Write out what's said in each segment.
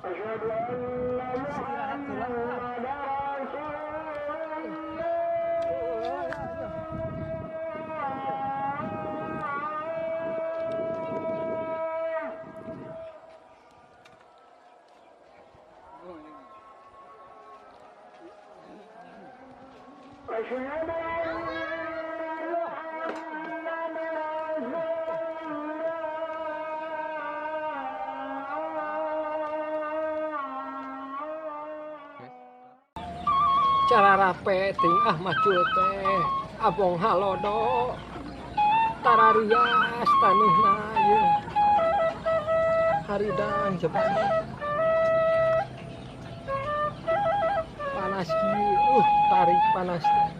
Istirahat heula. Cara rape ting ah macul teh abong halodo tararias taneuhna ieu haridang coba panas kieu tarik panas teh.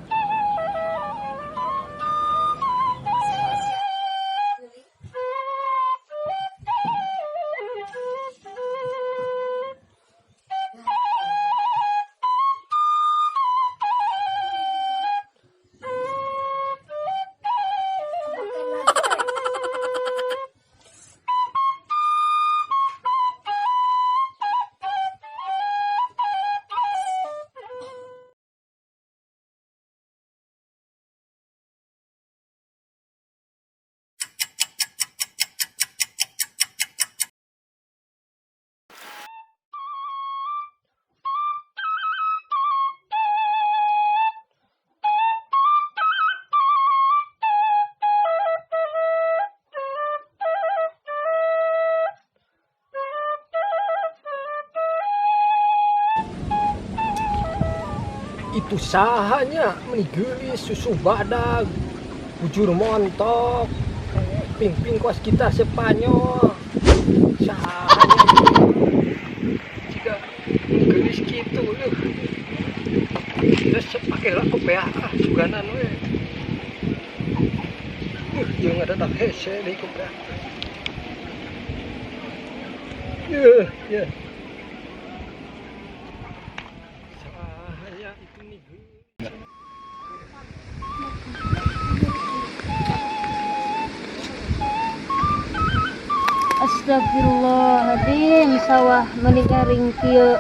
Itu sahanya meni geulis susu badag bujur montok ping-ping kos gitar Spanyol sahanya jika meni geulis kitu leuh terus pake lah kopeah ah suganan we jeung ada tak hese deui kopeah yeuh yeuh. Astagfirullahaladzim, sawah meni garing kieu.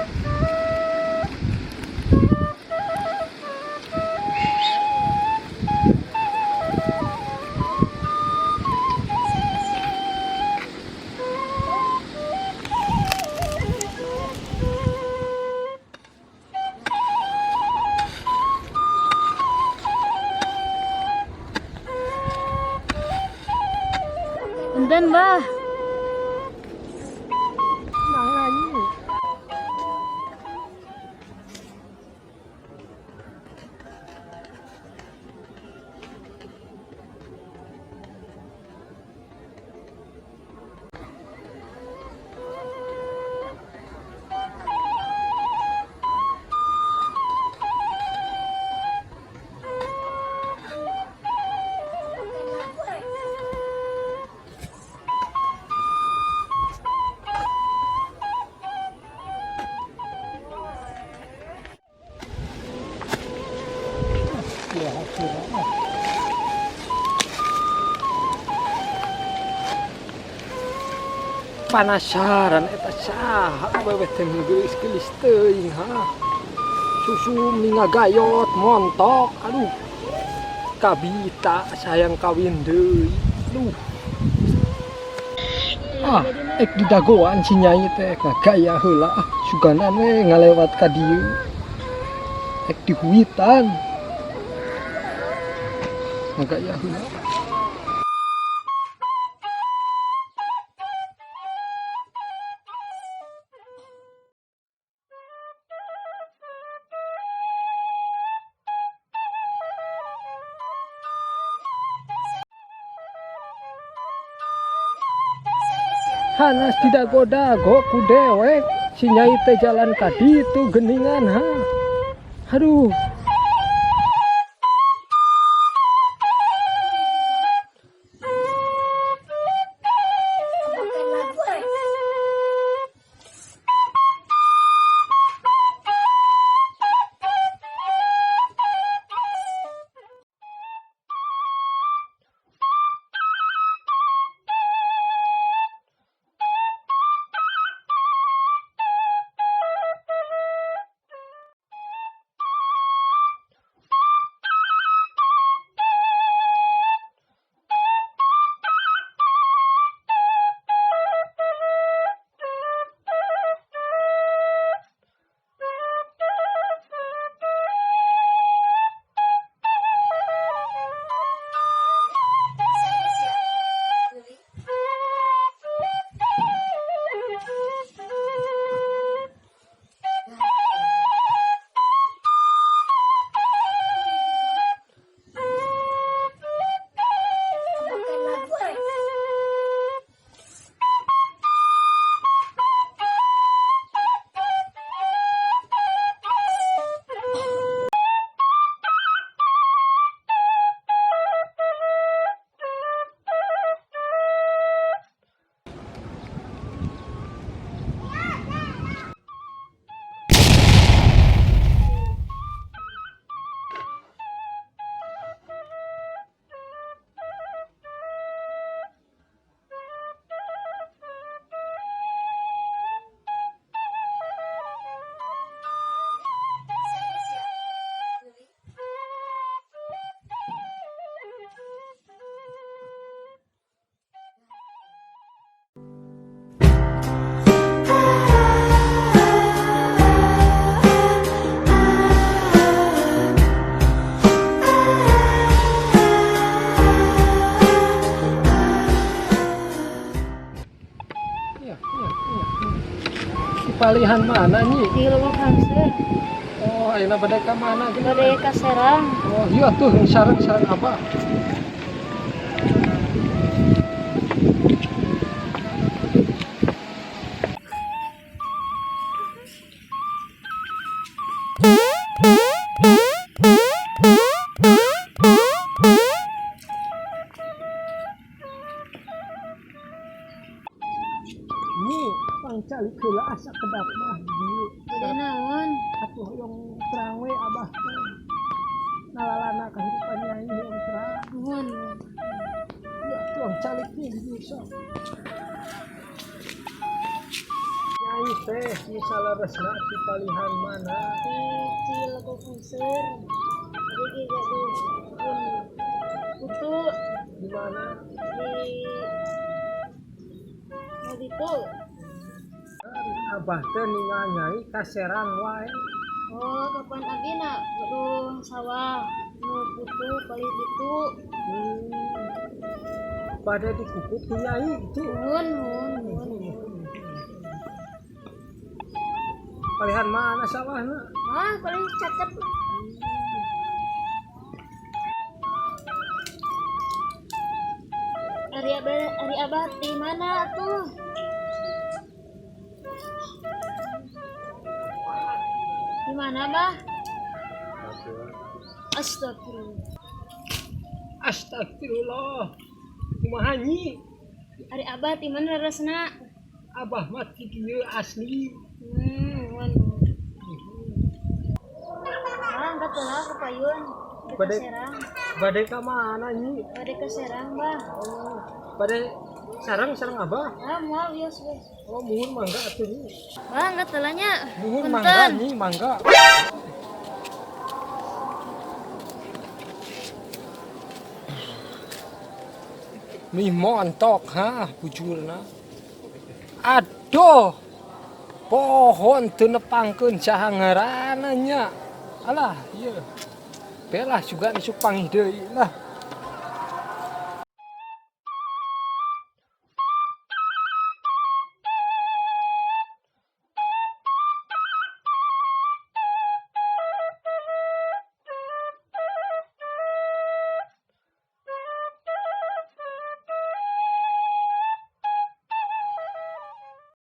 Punten, Bah. Panasaran eta saha awewe teh geulis-geulis teuing ha. Susu meni ngagayot montok aduh. Kabita sayang kawin deui. Aduh. Ah, ek didagoan si nyai teh ngagaya heula ah suganan we ngalewat ka dieu. Ek dihuitan. Ngagaya heula. Hanas didago-dago ku dewek si nyai teh jalan ka ditu geuningan ha. Aduh. Palihan mana, Nyi? Di Legok Hangseur. Oh, ayeuna bade ka mana gini? Bade ka Serang. Oh, iya tuh sareng-sareng apa? Nyi, pangcalik heula asa kedap mah dieu. Bade naon? Atuh hoyong terang we abah teh. Nalalana kahirupan nyai hoyong terang. Nuhun. Ya, tuang calik nih di dieu sok. Nyai teh misaleresna di palihan mana? Di Cilegok Hangseur. Bade ge gaduh pun putu Di mana? di nu ditu. Abah teh ningal nyai ka Serang wae. Oh, kapan abina gaduh sawah nu putu palih ditu. Bade dikukut ku nyai itu. Nuhun, nuhun, nuhun. Palihan mana sawahna? Ah, paling caket. Ari abah di mana tuh? Di mana, Bah? Astagfirullah. Astagfirullah. Kumaha, Nyi? Ari abah di mana leresna? Abah mah ti dieu asli. Nuhun. Ah, angkat lah ke payun. Bade ka Serang. Bade ka mana, Nyi? Bade ka Serang, Bah. Oh, bade sareng-sareng abah. Ah, moal wios we. Oh, muhun mangga atuh, Nyi. Bah, angkat heula nya. Muhun Punten. mangga, Nyi, mangga. Mih montok ha bujurna. Aduh. Pohon teu nepangkeun saha ngaranna nya. Alah, ieu. Belah juga isuk panggih deui lah.